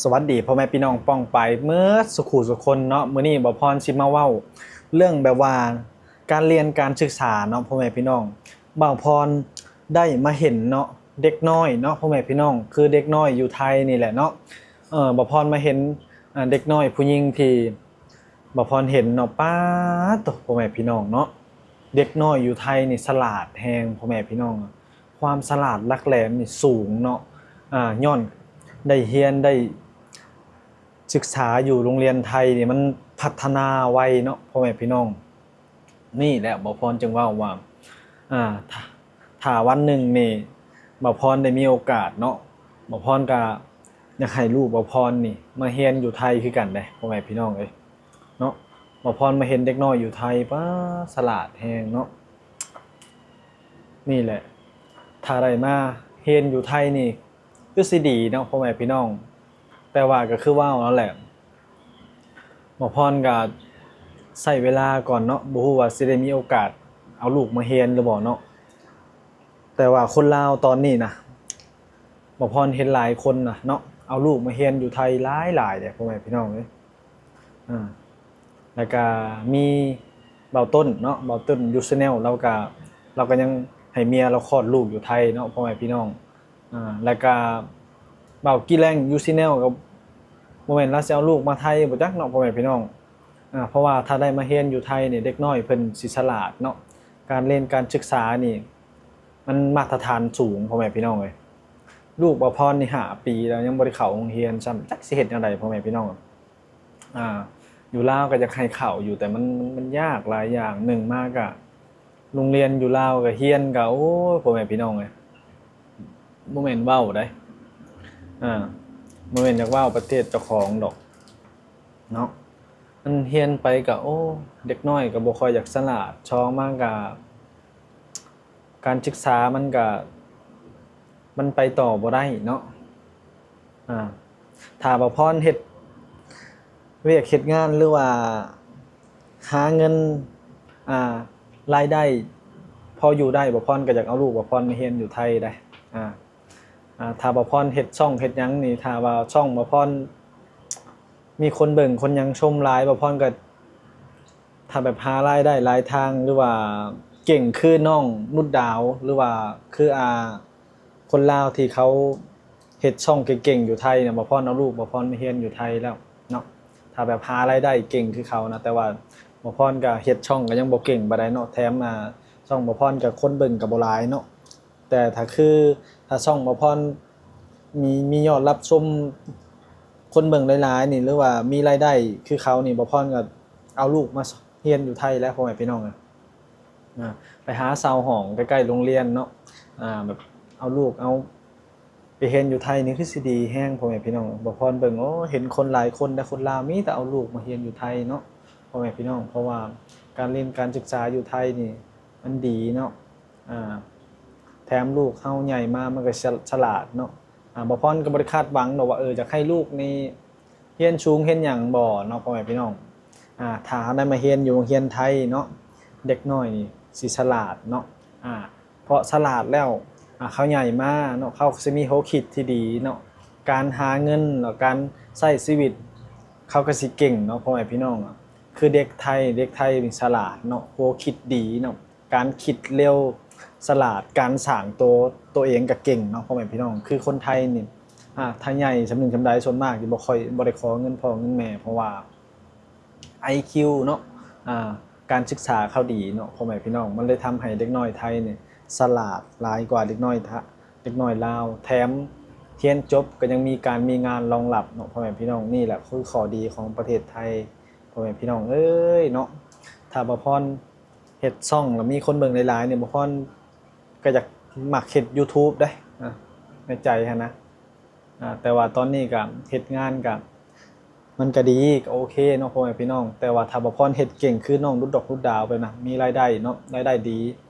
ສະຫວັດດີພໍ່ແມ່ພີ່ນ້ອງປ້ອງປາຍເໝິດສຸຂູສຸຄົນເນາະ. ມື້ນີ້ບ່າວພອນຊິມາເວົ້າເລື່ອງແບບວ່າການຮຽນການສຶກສາເນາະ ພໍ່ແມ່ພີ່ນ້ອງ. ບ່າວພອນໄດ້ມາເຫັນເນາະ ເດັກນ້ອຍເນາະ ພໍ່ແມ່ພີ່ນ້ອງ, ຄືເດັກນ້ອຍຢູ່ໄທນີ້ແຫຼະເນາະ. ເອີ ບ່າວພອນມາເຫັນ ອ່າ ເດັກນ້ອຍຜູ້ຍິງທີ່ບ່າວພອນເຫັນເນາະ, ປາດໂທ້ ພໍ່ແມ່ພີ່ນ້ອງເນາະ, ເດັກນ້ອຍຢູ່ໄທນີ້ສະຫຼາດແຮງ ພໍ່ແມ່ພີ່ນ້ອງ. ຄວາມສະຫຼາດຫຼັກແຫຼມນີ້ສູງເນາະ, ອາ ຍ້ອນໄດ້ຮຽນໄດ້ສຶກສາຢູ່ໂຮງຮຽນໄທນີ້ ມັນພັດທະນາໄວເນາະ ພໍ່ແມ່ພີ່ນ້ອງ. ນີ້ແຫຼະບ່າວພອນຈຶ່ງເວົ້າວ່າ ອາ ຖ້າ ຖ້າວັນໜຶ່ງນີ້ບ່າວພອນໄດ້ມີໂອກາດເນາະ, ບ່າວພອນກະຢາກໃຫ້ລູກບ່າວພອນນີ້ມາຮຽນຢູ່ໄທຄືກັນເດ້ ພໍ່ແມ່ພີ່ນ້ອງເອີຍເນາະ. ບ່າວພອນມາເຫັນເດັກນ້ອຍຢູ່ໄທ ປາດ ສະຫຼາດແຮງເນາະ. ນີ້ແຫຼະ ຖ້າໄດ້ມາຮຽນຢູ່ໄທນີ້ຄືຊິດີເນາະ ພໍ່ແມ່ພີ່ນ້ອງ, ແຕ່ວ່າກໍຄືເວົ້ານັ້ນແຫຼະ ບ່າວພອນກໍໃຊ້ເວລາກ່ອນເນາະ, ບໍ່ຮູ້ວ່າຊິໄດ້ມີໂອກາດເອົາລູກມາຮຽນຫຼືບໍ່ເນາະ. ແຕ່ວ່າຄົນລາວຕອນນີ້ນະ ບ່າວພອນເຫັນຫຼາຍຄົນນະເນາະ ເອົາລູກມາຮຽນຢູ່ໄທຫຼາຍໆເດ້ ພໍ່ແມ່ພີ່ນ້ອງເອີຍ. ອາ ແລ້ວກະມີບ່າວຕົ້ນເນາະ, ບ່າວຕົ້ນຢູແຊນແນວ ລາວກະ ລາວກະຍັງໃຫ້ເມຍລາວຄອດລູກຢູ່ໄທເນາະ ພໍ່ແມ່ພີ່ນ້ອງ. ອາ ແລ້ວກະບ່າວກີແລງຢູແຊນແນວ ກໍບໍ່ແມ່ນລາວຊິເອົາລູກມາໄທບໍ່ຈັກເນາະ ພໍ່ແມ່ພີ່ນ້ອງ. ອາ ເພາະວ່າຖ້າໄດ້ມາຮຽນຢູ່ໄທນີ້ ເດັກນ້ອຍເພິ່ນຊິສະຫຼາດເນາະ, ການຮຽນການສຶກສານີ້ມັນມາດຕະຖານສູງ ພໍ່ແມ່ພີ່ນ້ອງເອີຍ. ລູກບ່າວພອນນີ້ຫ້າປີແລ້ວ ຍັງບໍ່ໄດ້ເຂົ້າໂຮງຮຽນຊ້ຳ, ຈັກຊິເຮັດແນວໃດ ພໍ່ແມ່ພີ່ນ້ອງ. ອາ ຢູ່ລາວກໍຢາກໃຫ້ເຂົ້າຢູ່ ແຕ່ມັນ ມັນ ມັນຍາກຫຼາຍຢ່າງ. ໜຶ່ງມາກະໂຮງຮຽນຢູ່ລາວກະຮຽນກະ ໂອ້ຍ ພໍ່ແມ່ພີ່ນ້ອງເອີຍ ບໍ່ແມ່ນເວົ້າໃດ໋. ອາ ບໍ່ແມ່ນຢາກເວົ້າປະເທດເຈົ້າຂອງດອກເນາະ, ມັນຮຽນໄປກະ ໂອ້ ເດັກນ້ອຍກະບໍ່ຄ່ອຍຢາກສະຫຼາດ. ສອງມາກະ ການສຶກສາມັນກະ ມັນໄປຕໍ່ບໍ່ໄດ້ເນາະ. ອາ ຖ້າບ່າວພອນເຮັດວຽກເຮັດງານ ຫຼືວ່າຫາເງິນ ອາ ລາຍໄດ້ພໍຢູ່ໄດ້ ບ່າວພອນກໍຢາກເອົາລູກບ່າວພອນມາຮຽນຢູ່ໄທໄດ໋. ອາ ອາ ຖ້າບ່າວພອນເຮັດຊ່ອງເຮັດຫຍັງນີ້ ຖ້າວ່າຊ່ອງບ່າວພອນມີຄົນເບິ່ງຄົນຫຍັງຊົມຫຼາຍ ບ່າວພອນກໍ ຖ້າແບບຫາລາຍໄດ້ຫຼາຍທາງ ຫຼືວ່າເກັ່ງຄືນ້ອງນຸດດາວ ຫຼືວ່າຄື ອ່າ ຄົນລາວທີ່ເຂົາເຮັດຊ່ອງເກັ່ງໆຢູ່ໄທນະ, ບ່າວພອນເອົາລູກບ່າວພອນມາຮຽນຢູ່ໄທແລ້ວເນາະ. ຖ້າແບບຫາລາຍໄດ້ເກັ່ງຄືເຂົານະ, ແຕ່ວ່າບ່າວພອນກໍເຮັດຊ່ອງກໍຍັງບໍ່ເກັ່ງປານໃດເນາະ, ແຖມ ອ່າ ຊ່ອງບ່າວພອນກໍຄົນເບິ່ງກໍບໍ່ຫຼາຍເນາະ. ແຕ່ຖ້າຄື ຖ້າຊ່ອງບ່າວພອນມີ ມີຍອດຮັບຊົມ ຄົນເບິ່ງຫຼາຍໆນີ້ ຫຼືວ່າມີລາຍໄດ້ຄືເຂົານີ້ ບ່າວພອນກໍເອົາລູກມາຮຽນຢູ່ໄທແລ້ວ ພໍ່ແມ່ພີ່ນ້ອງ. ອາ ໄປຫາເຊົ່າຫ້ອງໃກ້ໆໂຮງຮຽນເນາະ, ອາ ແບບເອົາລູກ ເອົາໄປຮຽນຢູ່ໄທນີ້ຄືຊິດີແຮງ ພໍ່ແມ່ພີ່ນ້ອງ. ບ່າວພອນເບິ່ງ ໂອ້ ເຫັນຄົນຫຼາຍຄົນ ແຕ່ຄົນລາວມີແຕ່ເອົາລູກມາຮຽນຢູ່ໄທເນາະ ພໍ່ແມ່ພີ່ນ້ອງ. ເພາະວ່າການຮຽນການສຶກສາຢູ່ໄທນີ້ມັນດີເນາະ. ອາ ແຖມລູກເຮົາໃຫຍ່ມາມັນກໍສະ ສະຫຼາດເນາະ. ອາ ບ່າວພອນກໍບໍ່ໄດ້ຄາດຫວັງດອກວ່າ ເອີ ຢາກໃຫ້ລູກນີ້ຮຽນສູງຮຽນຫຍັງບໍ່ເນາະ ພໍ່ແມ່ພີ່ນ້ອງ. ອາ ຖ້າເຮົາໄດ້ມາຮຽນຢູ່ໂຮງຮຽນໄທເນາະ ເດັກນ້ອຍນີ້ຊິສະຫຼາດເນາະ. ອາ ເພາະສະຫຼາດແລ້ວ ອາ ເຂົາໃຫຍ່ມາເນາະ ເຂົາກໍຊິມີຫົວຄິດທີ່ດີເນາະ, ການຫາເງິນ ແລ້ວການໃຊ້ຊີວິດເຂົາກໍຊິເກັ່ງເນາະ ພໍ່ແມ່ພີ່ນ້ອງ. ຄືເດັກໄທ ເດັກໄທນີ້ສະຫຼາດເນາະ ຫົວຄິດດີເນາະ. ການຄິດເລັວ ສະຫຼາດ ການສ້າງໂຕ ໂຕເອງກະເກັ່ງເນາະ ພໍ່ແມ່ພີ່ນ້ອງ. ຄືຄົນໄທນີ້ ອາ ຖ້າໃຫຍ່ສ່ຳໜຶ່ງສ່ຳໃດ ສ່ວນມາກຊິບໍ່ຄ່ອຍ ບໍ່ໄດ້ຂໍເງິນພໍ່ເງິນແມ່ ເພາະວ່າໄອຄິວເນາະ ອາ ການສຶກສາເຂົາດີເນາະ ພໍ່ແມ່ພີ່ນ້ອງ. ມັນເລີຍທຳໃຫ້ເດັກນ້ອຍໄທນີ້ສະຫຼາດຫຼາຍກວ່າເດັກນ້ອຍ ເດັກນ້ອຍລາວ, ແຖມຮຽນຈົບກໍຍັງມີການມີງານຮອງຮັບເນາະ ພໍ່ແມ່ພີ່ນ້ອງ. ນີ້ແຫຼະຄືຂໍ້ດີຂອງປະເທດໄທ ພໍ່ແມ່ພີ່ນ້ອງເອີຍເນາະ. ຖ້າບ່າວພອນ ເຮັດຊ່ອງແລ້ວມີຄົນເບິ່ງຫຼາຍໆນີ້ ບ່າວພອນກໍຢາກມັກເຮັດຢູທູບເດ້ ອາ ໃນໃຈຫັ້ນນະ. ອາ ແຕ່ວ່າຕອນນີ້ກໍເຮັດງານກໍ ມັນກໍດີ ກໍໂອເຄເນາະ ພໍ່ແມ່ພີ່ນ້ອງ. ແຕ່ວ່າຖ້າບ່າວພອນເຮັດເກັ່ງຄືນ້ອງດຸດດອກດຸດດາວໄປນະ ມີລາຍໄດ້ເນາະ ລາຍໄດ້ດີ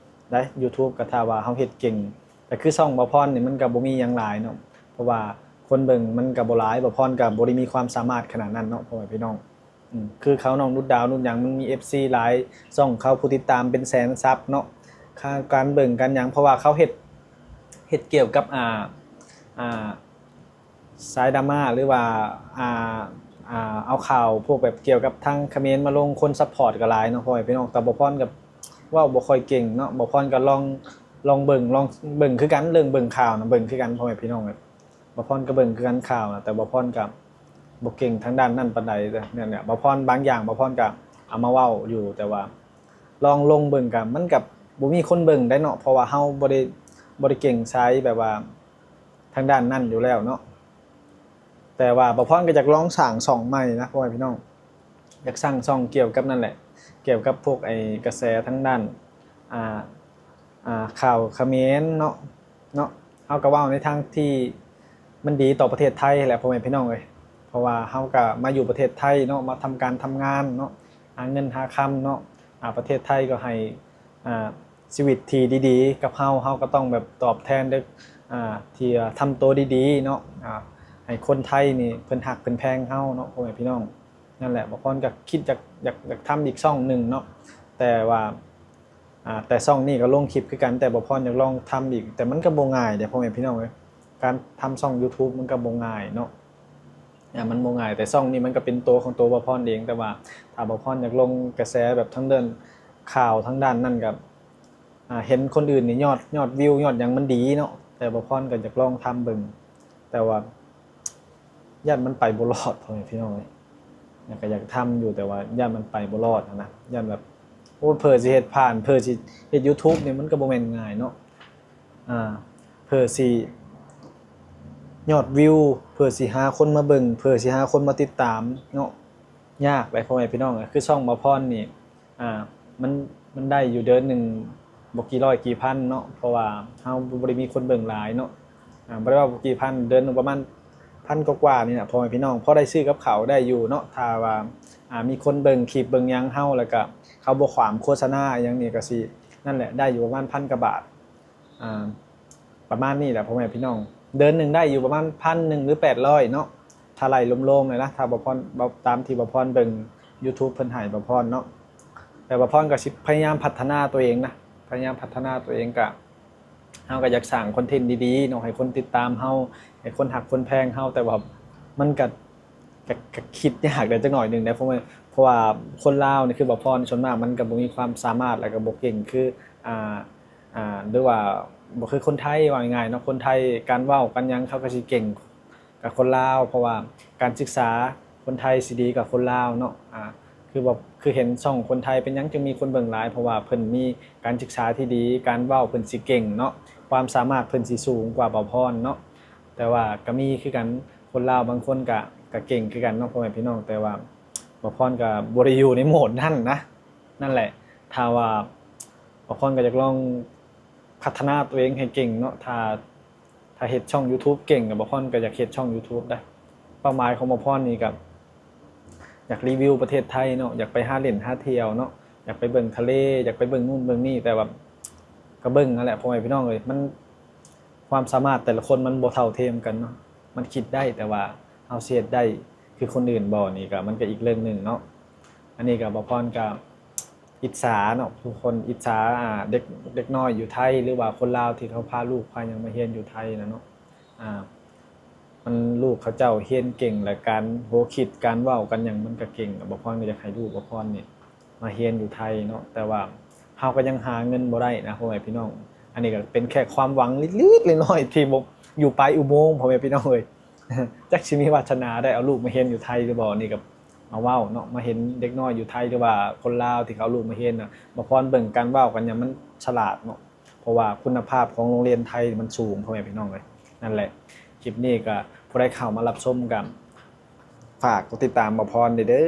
ໄດ໋ ຢູທູບ. ກໍຖ້າວ່າເຮົາເຮັດເກັ່ງ ແຕ່ຄືຊ່ອງບ່າວພອນນີ້ມັນກໍບໍ່ມີຫຍັງຫຼາຍເນາະ ເພາະວ່າຄົນເບິ່ງມັນກໍບໍ່ຫຼາຍ ບ່າວພອນກໍບໍ່ໄດ້ມີຄວາມສາມາດຂະໜາດນັ້ນເນາະ ພໍ່ແມ່ພີ່ນ້ອງ. ອືມ ຄືເຂົານ້ອງດຸດດາວ ດຸດຫຍັງ ມັນມີເອັຟຊີຫຼາຍ ຊ່ອງເຂົາຜູ້ຕິດຕາມເປັນແສນຊັບເນາະ ຄ່າການເບິ່ງການຫຍັງ ເພາະວ່າເຂົາເຮັດ ເຮັດກ່ຽວກັບ ອ່າ ອ່າ ສາຍດຣາມາ ຫຼືວ່າ ອ່າ ອ່າ ເອົາຂ່າວພວກແບບກ່ຽວກັບທາງຂະເໝນມາລົງ ຄົນຊັບພອດກໍຫຼາຍເນາະ ພໍ່ແມ່ພີ່ນ້ອງ. ແຕ່ບ່າວພອນກໍເວົ້າບໍ່ຄ່ອຍເກັ່ງເນາະ, ບ່າວພອນກໍລອງ ລອງເບິ່ງ ລອງເບິ່ງຄືກັນ. ເລື່ອງເບິ່ງຂ່າວນະ ເບິ່ງຄືກັນ ພໍ່ແມ່ພີ່ນ້ອງ. ບ່າວພອນກໍເບິ່ງຄືກັນຂ່າວນະ, ແຕ່ບ່າວພອນກໍບໍ່ເກັ່ງທາງດ້ານນັ້ນປານໃດ. ແນວ ແນວ ບ່າວພອນ ບາງຢ່າງບ່າວພອນກໍເອົາມາເວົ້າຢູ່, ແຕ່ວ່າລອງລົງເບິ່ງກໍ ມັນກໍບໍ່ມີຄົນເບິ່ງໄດ໋ເນາະ, ເພາະວ່າເຮົາບໍ່ໄດ້ ບໍ່ໄດ້ເກັ່ງສາຍແບບວ່າທາງດ້ານນັ້ນຢູ່ແລ້ວເນາະ. ແຕ່ວ່າບ່າວພອນກໍຢາກລອງສ້າງຊ່ອງໃໝ່ນະ ພໍ່ແມ່ພີ່ນ້ອງ, ຢາກສ້າງຊ່ອງກ່ຽວກັບນັ້ນແຫຼະ ກ່ຽວກັບພວກໄອ້ກະແສທາງດ້ານ ອ່າ ອ່າ ຂ່າວຂະເໝນເນາະ ເນາະ. ເຮົາກໍເວົ້າໃນທາງທີ່ມັນດີຕໍ່ປະເທດໄທແຫຼະ ພໍ່ແມ່ພີ່ນ້ອງເອີຍ, ເພາະວ່າເຮົາກໍມາຢູ່ປະເທດໄທເນາະ, ມາທຳການທຳງານເນາະ, ຫາເງິນຫາຄຳເນາະ. ອ່າ ປະເທດໄທກໍໃຫ້ ອ່າ ຊີວິດທີ່ດີໆກັບເຮົາ, ເຮົາກໍຕ້ອງແບບຕອບແທນດ້ວຍ ອ່າ ທີ່ວ່າທຳໂຕດີໆເນາະ, ອ່າ ໃຫ້ຄົນໄທນີ້ເພິ່ນຮັກເພິ່ນແພງເຮົາເນາະ ພໍ່ແມ່ພີ່ນ້ອງ. ນັ້ນແຫຼະ ບ່າວພອນກໍຄິດຢາກ ຢາກ ຢາກທຳອີກຊ່ອງໜຶ່ງເນາະ, ແຕ່ວ່າ ອ່າ ແຕ່ຊ່ອງນີ້ກໍລົງຄລິບຄືກັນ, ແຕ່ບ່າວພອນຢາກລອງທຳອີກ, ແຕ່ມັນກໍບໍ່ງ່າຍເດ້ ພໍ່ແມ່ພີ່ນ້ອງເອີຍ. ການທຳຊ່ອງ YouTube ມັນກໍບໍ່ງ່າຍເນາະ, ອ່າ ມັນບໍ່ງ່າຍ. ແຕ່ຊ່ອງນີ້ມັນກໍເປັນໂຕຂອງໂຕບ່າວພອນເອງ, ແຕ່ວ່າຖ້າບ່າວພອນຢາກລົງກະແສແບບທາງເລື່ອງຂ່າວທາງດ້ານນັ້ນກໍ ອ່າ ເຫັນຄົນອື່ນນີ້ຍອດ ຍອດວິວຍອດຫຍັງມັນດີເນາະ, ແຕ່ບ່າວພອນກໍຢາກລອງທຳເບິ່ງ, ແຕ່ວ່າຢ້ານມັນໄປບໍ່ລອດ ພໍ່ແມ່ພີ່ນ້ອງເອີຍ. ແລ້ວກໍຢາກທຳຢູ່ ແຕ່ວ່າຢ້ານມັນໄປບໍ່ລອດຫັ້ນນະ, ຢ້ານແບບ ໂອ້ ເພື່ອຊິເຮັດຜ່ານ ເພື່ອຊິເຮັດ YouTube ນີ້ມັນກໍບໍ່ແມ່ນງ່າຍເນາະ. ອ່າ ເພື່ອຊິຍອດວິວ ເພື່ອຊິຫາຄົນມາເບິ່ງ ເພື່ອຊິຫາຄົນມາຕິດຕາມເນາະ, ຍາກເດ້ ພໍ່ແມ່ພີ່ນ້ອງເອີຍ. ຄືຊ່ອງບ່າວພອນນີ້ ອ່າ ມັນ ມັນໄດ້ຢູ່ເດືອນໜຶ່ງບໍ່ກີ່ຮ້ອຍກີ່ພັນເນາະ, ເພາະວ່າເຮົາບໍ່ໄດ້ມີຄົນເບິ່ງຫຼາຍເນາະ. ອ່າ ບໍ່ໄດ້ວ່າບໍ່ກີ່ພັນ ເດືອນໜຶ່ງປະມານພັນກວ່າໆນີ້ນະ ພໍ່ແມ່ພີ່ນ້ອງ, ພໍໄດ້ຊື້ກັບເຂົ້າໄດ້ຢູ່ເນາະ. ຖ້າວ່າ ອ່າ ມີຄົນເບິ່ງຄລິບເບິ່ງຫຍັງເຮົາ ແລ້ວກະເຂົາບໍ່ຂວາມໂຄສະນາອີ່ຫຍັງນີ້ ກະຊິ ນັ້ນແຫຼະ ໄດ້ຢູ່ປະມານພັນກວ່າບາດ ອ່າ ປະມານນີ້ແຫຼະ ພໍ່ແມ່ພີ່ນ້ອງ. ເດືອນໜຶ່ງໄດ້ຢູ່ປະມານພັນໜຶ່ງ ຫຼື ແປດຮ້ອຍເນາະ, ຖ້າໄລ່ລວມໆເລີຍນະ, ຖ້າບ່າວພອນ ຕາມທີ່ບ່າວພອນເບິ່ງ YouTube ເພິ່ນໃຫ້ບ່າວພອນເນາະ. ແຕ່ບ່າວພອນກໍຊິພະຍາຍາມພັດທະນາຕົວເອງນະ, ພະຍາຍາມພັດທະນາຕົວເອງ. ກະ ເຮົາກໍຢາກສ້າງຄອນເທັນດີໆເນາະ ໃຫ້ຄົນຕິດຕາມເຮົາ ໃຫ້ຄົນຮັກຄົນແພງເຮົາ, ແຕ່ວ່າມັນກໍ ກໍ ກໍຄິດຍາກແດ່ຈັກໜ້ອຍໜຶ່ງເດ້ ເພາະວ່າ ເພາະວ່າຄົນລາວນີ້ ຄືບ່າວພອນ ສ່ວນມາກມັນກໍບໍ່ມີຄວາມສາມາດ ແລ້ວກໍບໍ່ເກັ່ງ ຄື ອ່າ ອ່າ ຫຼືວ່າບໍ່ຄືຄົນໄທ ເວົ້າງ່າຍໆເນາະ. ຄົນໄທການເວົ້າການຫຍັງເຂົາກໍຊິເກັ່ງກວ່າຄົນລາວ, ເພາະວ່າການສຶກສາຄົນໄທຊິດີກວ່າຄົນລາວເນາະ. ອ່າ ຄືວ່າ ຄືເຫັນຊ່ອງຄົນໄທເປັນຫຍັງຈຶ່ງມີຄົນເບິ່ງຫຼາຍ, ເພາະວ່າເພິ່ນມີການສຶກສາທີ່ດີ, ການເວົ້າເພິ່ນຊິເກັ່ງເນາະ, ຄວາມສາມາດເພິ່ນຊິສູງກວ່າບ່າວພອນເນາະ. ແຕ່ວ່າກໍມີຄືກັນ ຄົນລາວບາງຄົນກະ ກະເກັ່ງຄືກັນເນາະ ພໍ່ແມ່ພີ່ນ້ອງ, ແຕ່ວ່າບ່າວພອນກະບໍ່ໄດ້ຢູ່ໃນໂໝດນັ້ນນະ. ນັ້ນແຫຼະ ຖ້າວ່າບ່າວພອນກໍຢາກລອງພັດທະນາຕົວເອງໃຫ້ເກັ່ງເນາະ, ຖ້າ ຖ້າເຮັດຊ່ອງ YouTube ເກັ່ງ ກໍບ່າວພອນກໍຢາກເຮັດຊ່ອງ YouTube ໄດ໋. ເປົ້າໝາຍຂອງບ່າວພອນນີ້ກໍຢາກຣີວິວປະເທດໄທເນາະ, ຢາກໄປຫາຫຼິ້ນຫາທ່ຽວເນາະ, ຢາກໄປເບິ່ງທະເລ, ຢາກໄປເບິ່ງນູ້ນເບິ່ງນີ້, ແຕ່ວ່າກໍເບິ່ງຫັ້ນແຫຼະ ພໍ່ແມ່ພີ່ນ້ອງເອີຍ, ມັນ ຄວາມສາມາດແຕ່ລະຄົນມັນບໍ່ເທົ່າທຽມກັນເນາະ. ມັນຄິດໄດ້ ແຕ່ວ່າເຮົາຊິເຮັດໄດ້ຄືຄົນອື່ນບໍ່ ນີ້ກໍ ມັນກໍອີກເລື່ອງໜຶ່ງເນາະ. ອັນນີ້ກໍ ບ່າວພອນກໍອິດສາເນາະ, ທຸກຄົນອິດສາ ອ່າ ເດັກ ເດັກນ້ອຍຢູ່ໄທ ຫຼືວ່າຄົນລາວທີ່ເຂົາພາລູກພາຫຍັງມາຮຽນຢູ່ໄທນະເນາະ. ອ່າ ມັນ ລູກເຂົາເຈົ້າຮຽນເກັ່ງ ແລະ ການຫົວຄິດ ການເວົ້າ ການຫຍັງ ມັນກໍເກັ່ງ. ບ່າວພອນກໍຢາກໃຫ້ລູກບ່າວພອນນີ້ມາຮຽນຢູ່ໄທເນາະ, ແຕ່ວ່າເຮົາກໍຍັງຫາເງິນບໍ່ໄດ້ນະ ພໍ່ແມ່ພີ່ນ້ອງ. ອັນນີ້ກໍເປັນແຄ່ຄວາມຫວັງເລັກໆນ້ອຍໆ ທີ່ບໍ່ ຢູ່ປາຍອຸໂມງ ພໍ່ແມ່ພີ່ນ້ອງເອີຍ. ຈັກຊິມີວາສະໜາໄດ້ເອົາລູກມາຮຽນຢູ່ໄທຫຼືບໍ່, ນີ້ກໍມາເວົ້າເນາະ, ມາເຫັນເດັກນ້ອຍຢູ່ໄທ ຫຼືວ່າຄົນລາວທີ່ເຂົາເອົາລູກມາຮຽນນະ, ບ່າວພອນເບິ່ງການເວົ້າ ການຫຍັງ ມັນສະຫຼາດເນາະ. ເພາະວ່າຄຸນນະພາບຂອງໂຮງຮຽນໄທມັນສູງ ພໍ່ແມ່ພີ່ນ້ອງເອີຍ. ນັ້ນແຫຼະ ຄລິບນີ້ກໍຜູ້ໃດເຂົ້າມາຮັບຊົມກໍຝາກກົດຕິດຕາມບ່າວພອນເດີ.